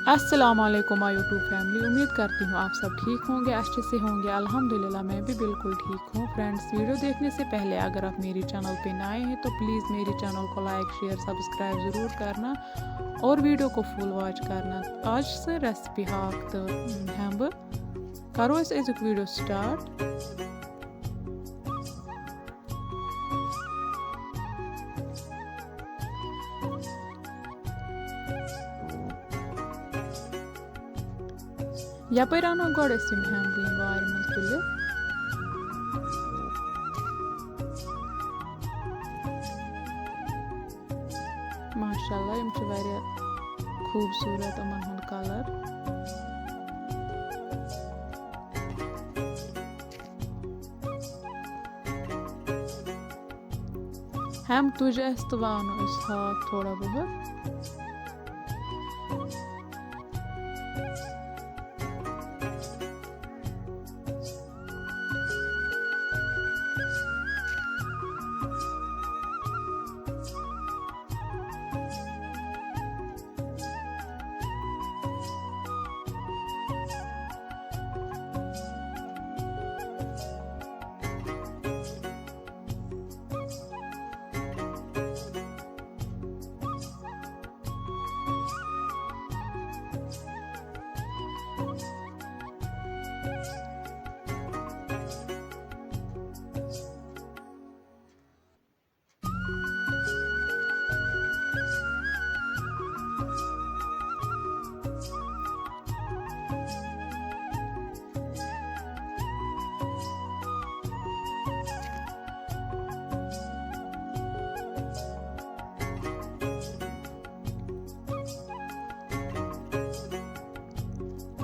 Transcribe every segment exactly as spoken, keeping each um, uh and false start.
السلام علیکم my YouTube family, उम्मीद करती हूँ आप सब ठीक होंगे, अच्छे से होंगे. अल्हम्दुलिल्लाह, मैं भी बिल्कुल ठीक हूँ. फ्रेंड्स, वीडियो देखने से पहले अगर आप मेरी चैनल पे नए हैं तो प्लीज़ मेरी चैनल को लाइक, शेयर, सब्सक्राइब ज़रूर करना और वीडियो को फुल वॉच करना. आज से रेसिपी हाक तो हम करो इस एजुक वीडियो स्टार्ट. یَپٲرۍ اَنو گۄڈٕ أسۍ یِم ہٮ۪مبہٕ یِم وارِ منٛز تُلِتھ. ماشاء اللہ، یِم چھِ واریاہ خوٗبصوٗرت، یِمَن ہُنٛد کَلَر. ہٮ۪مبہٕ تُج اَسہِ تہٕ وَوانو أسۍ ہاکھ تھوڑا بہت.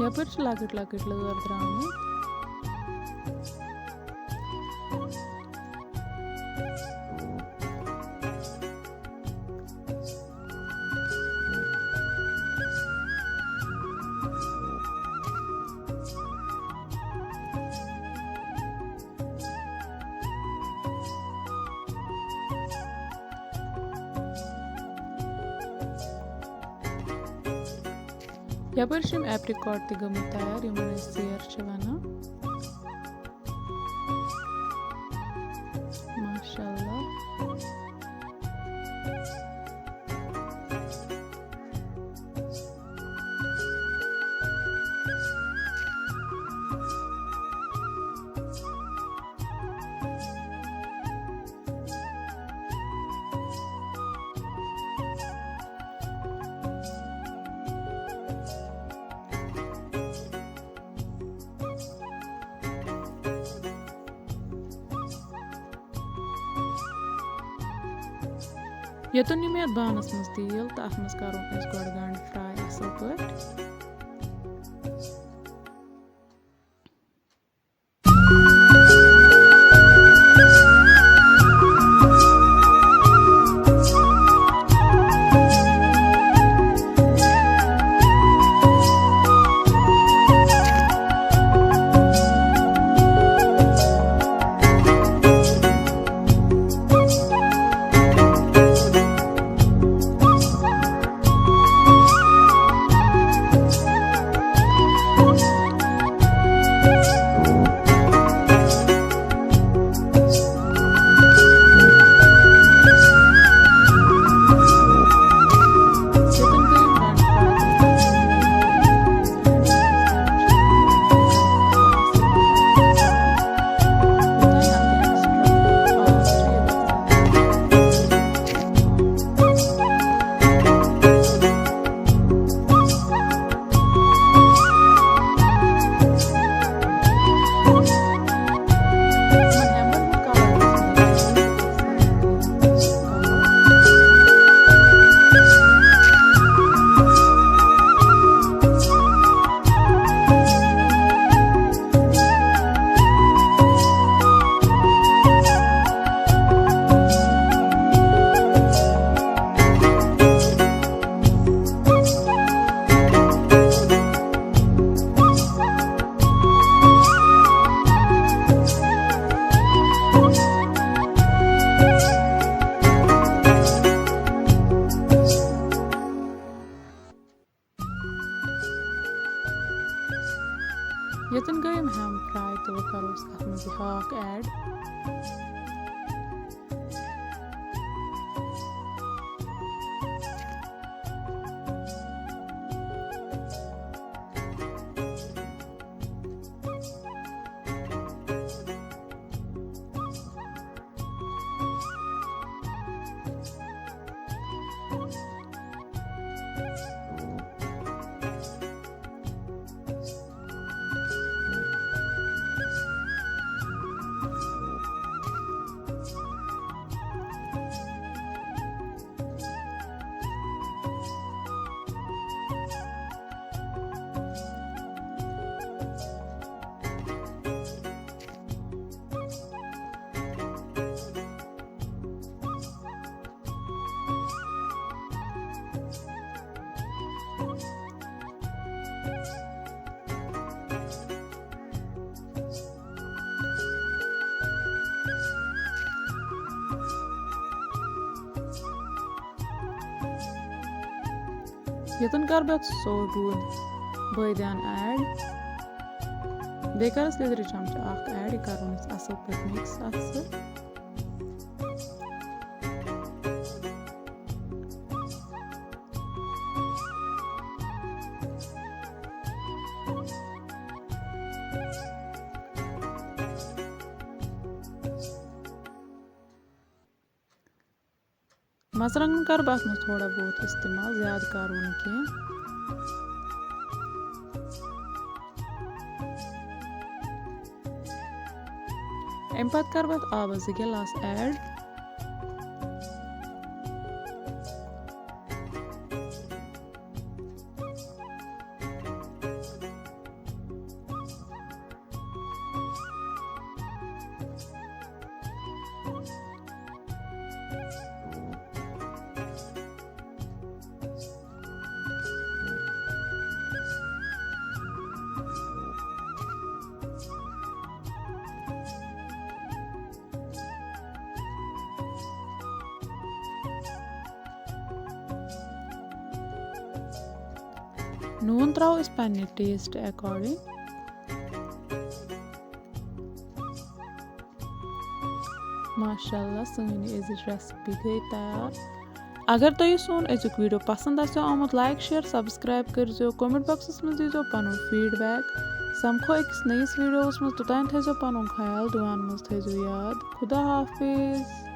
یَپٲرۍ چھِ لۄکٕٹۍ لۄکٕٹۍ لٲر درٛامٕتۍ. یَپٲرۍ چھِ یِم ایپریکاٹ تہِ گٔمٕتۍ تیار، یِمَن أسۍ ژیر چھِ وَنان. ماشاء اللہ. یوٚتَن یِم یَتھ بانَس منٛز تیٖل تہٕ اَتھ منٛز کَرو أسۍ گۄڈٕ گَنٛڈٕ فرٛاے اَصٕل پٲٹھۍ. ییٚتٮ۪ن گٔے یِم ہٮ۪مب fry تہٕ وۄنۍ کَرو أسۍ اَتھ منٛز یہِ ہاکھ add۔ ییٚتٮ۪ن کَرٕ بہٕ اَتھ سورٕ ڈوٗنۍ بٲدیان add۔ بیٚیہِ کَرَس لیٚدرِ چمچہٕ اَکھ add۔ یہِ کَرون أسۍ اَصٕل پٲٹھۍ mix اَتھ سۭتۍ۔ مرژٕوانٛگن کَرٕ بہٕ اَتھ منٛز تھوڑا بہت استعمال، زیادٕ کَرو نہٕ کینٛہہ۔ اَمہِ پَتہٕ کَرٕ بہٕ اَتھ آبَس زٕ گِلاس add۔ نوٗن ترٛاوو أسۍ پننہِ taste according۔ ماشاءاللہ، سٲنۍ یہِ أزِچ recipe گٔے تیار۔ اگر تۄہہِ یہِ سون أزیُک video پسنٛد آسیو آمُت، like، share، subscribe کٔرۍزیو، comment boxس منٛز دیٖزیو پنُن feedback۔ سمکھو أکِس نٔیِس videoس منٛز، توٚتام تھٲیزیو پنُن خیال، دُعاہن منٛز تھٲیزیو یاد۔ خدا حافظ۔